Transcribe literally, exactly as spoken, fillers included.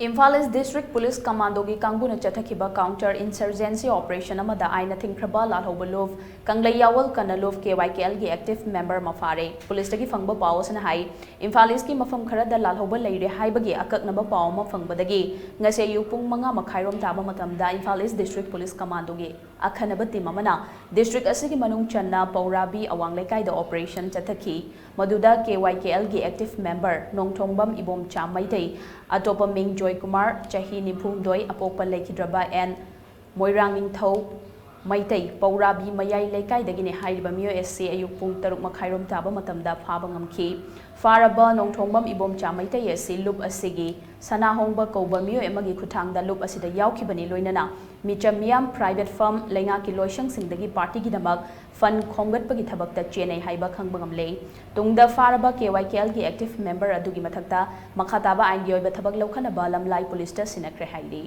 ꯏꯝꯐꯥꯜ ꯏꯁ district police ꯀꯃꯥꯟꯗꯣꯒꯤ ꯀꯥꯡꯕꯨꯅ ꯆꯠꯊꯈꯤꯕ counter insurgency operation ꯑꯃꯗ ꯑꯥꯏꯟꯅ ꯊꯤꯡꯈ꯭ꯔꯕ ꯂꯥꯜꯍꯧꯕ ꯂꯨꯞ ꯀꯪꯂꯩꯌꯥꯋꯜ ꯀꯅꯂꯨꯞ ꯀꯦ ꯋꯥꯏ ꯀꯦ ꯑꯦꯜꯒꯤ ꯑꯦꯛꯇꯤꯚ ꯃꯦꯝꯕꯔ ꯑꯃ ꯐꯥꯔꯦ꯫ ꯄꯨꯂꯤꯁꯇꯒꯤ ꯐꯪꯕ ꯄꯥꯎ ꯑꯁꯤꯅ ꯍꯥꯏ, ꯏꯝꯐꯥꯜ ꯏꯁꯀꯤ ꯃꯐꯝ ꯈꯔꯗ ꯂꯥꯜꯍꯧꯕ ꯂꯩꯔꯦ ꯍꯥꯏꯕꯒꯤ ꯑꯀꯛꯅꯕ ꯄꯥꯎ ꯑꯃ ꯐꯪꯕꯗꯒꯤ ꯉꯁꯤ ꯑꯌꯨꯛ ꯄꯨꯡ ꯃꯉꯥ ꯃꯈꯥꯏꯔꯣꯝ ꯇꯥꯕ ꯃꯇꯝꯗ ꯏꯝꯐꯥꯜ ꯏꯁ ꯗꯤꯁꯇ꯭ꯔꯤꯛ ꯄꯨꯂꯤꯁ ꯀꯃꯥꯟꯗꯣꯒꯤ ꯑꯈꯟꯅꯕ ꯇꯤꯝ ꯑꯃꯅ ꯗꯤꯁꯇ꯭ꯔꯤꯛ ꯑꯁꯤꯒꯤ ꯃꯅꯨꯡ ꯆꯟꯅ ꯄꯧꯔꯥꯕꯤ ꯑꯋꯥꯡ ꯂꯩꯀꯥꯏꯗ ꯑꯣꯄꯔꯦꯁꯟ ꯆꯠꯊꯈꯤ꯫ ꯃꯗꯨꯗ ꯀꯦ ꯋꯥꯏ ꯀꯦ ꯑꯦꯜꯒꯤ ꯑꯦꯛꯇꯤꯚ ꯃꯦꯝꯕꯔ ꯅꯣꯡꯊꯣꯡꯕꯝ ꯏꯕꯣꯝꯆꯥ ꯃꯩꯇꯩ, ꯑꯇꯣꯞꯄ ꯃꯤꯡ ꯖꯣꯏꯀꯨꯃꯥꯔ, ꯆꯍꯤ ꯅꯤꯐꯨ ꯍꯨꯝꯗꯣꯏ, ꯑꯄꯣꯛꯄ ꯂꯩꯈꯤꯗ꯭ꯔꯕ ꯑꯦꯟ ꯃꯣꯏꯔꯥꯡꯅꯤꯡꯊꯧ ꯃꯩꯇꯩ, ꯄꯧꯔꯥꯕꯤ ꯃꯌꯥꯏ ꯂꯩꯀꯥꯏꯗꯒꯤꯅꯦ ꯍꯥꯏꯔꯤꯕ ꯃꯤꯑꯣꯏ ꯑꯁꯤ ꯑꯌꯨꯛ ꯄꯨꯡ ꯇꯔꯨꯛ ꯃꯈꯥꯏꯔꯣꯝ ꯇꯥꯕ ꯃꯇꯝꯗ ꯐꯥꯕ ꯉꯝꯈꯤ꯫ ꯐꯥꯔꯕ ꯅꯣꯡꯊꯣꯡꯕꯝ ꯏꯕꯣꯝꯆꯥ ꯃꯩꯇꯩ ꯑꯁꯤ ꯂꯨꯞ ꯑꯁꯤꯒꯤ ꯁꯅꯥꯍꯣꯡꯕ ꯀꯧꯕ ꯃꯤꯑꯣꯏ ꯑꯃꯒꯤ ꯈꯨꯠꯊꯥꯡꯗ ꯂꯨꯞ ꯑꯁꯤꯗ ꯌꯥꯎꯈꯤꯕꯅꯤ꯫ ꯂꯣꯏꯅꯅ ꯃꯤꯆꯝ ꯃꯤꯌꯥꯝ ꯄ꯭ꯔꯥꯏꯚꯦꯠ ꯐꯥꯔꯝ ꯂꯩꯉꯥꯛꯀꯤ ꯂꯣꯏꯁꯪꯁꯤꯡꯗꯒꯤ ꯄꯥꯔꯇꯤꯒꯤꯗꯃꯛ ꯐꯟ ꯈꯣꯝꯒꯠꯄꯒꯤ ꯊꯕꯛꯇ ꯆꯦꯟꯅꯩ ꯍꯥꯏꯕ ꯈꯪꯕ ꯉꯝꯂꯦ꯫ ꯇꯨꯡꯗ ꯐꯥꯔꯕ ꯀꯦ ꯋꯥꯏ ꯀꯦ ꯑꯦꯜꯒꯤ ꯑꯦꯛꯇꯤꯚ ꯃꯦꯝꯕꯔ ꯑꯗꯨꯒꯤ ꯃꯊꯛꯇ ꯃꯈꯥ ꯇꯥꯕ ꯑꯥꯏꯟꯒꯤ ꯑꯣꯏꯕ ꯊꯕꯛ ꯂꯧꯈꯠꯅꯕ ꯂꯝꯂꯥꯏ ꯄꯨꯂꯤꯁꯇ ꯁꯤꯟꯅꯈ꯭ꯔꯦ ꯍꯥꯏꯔꯤ꯫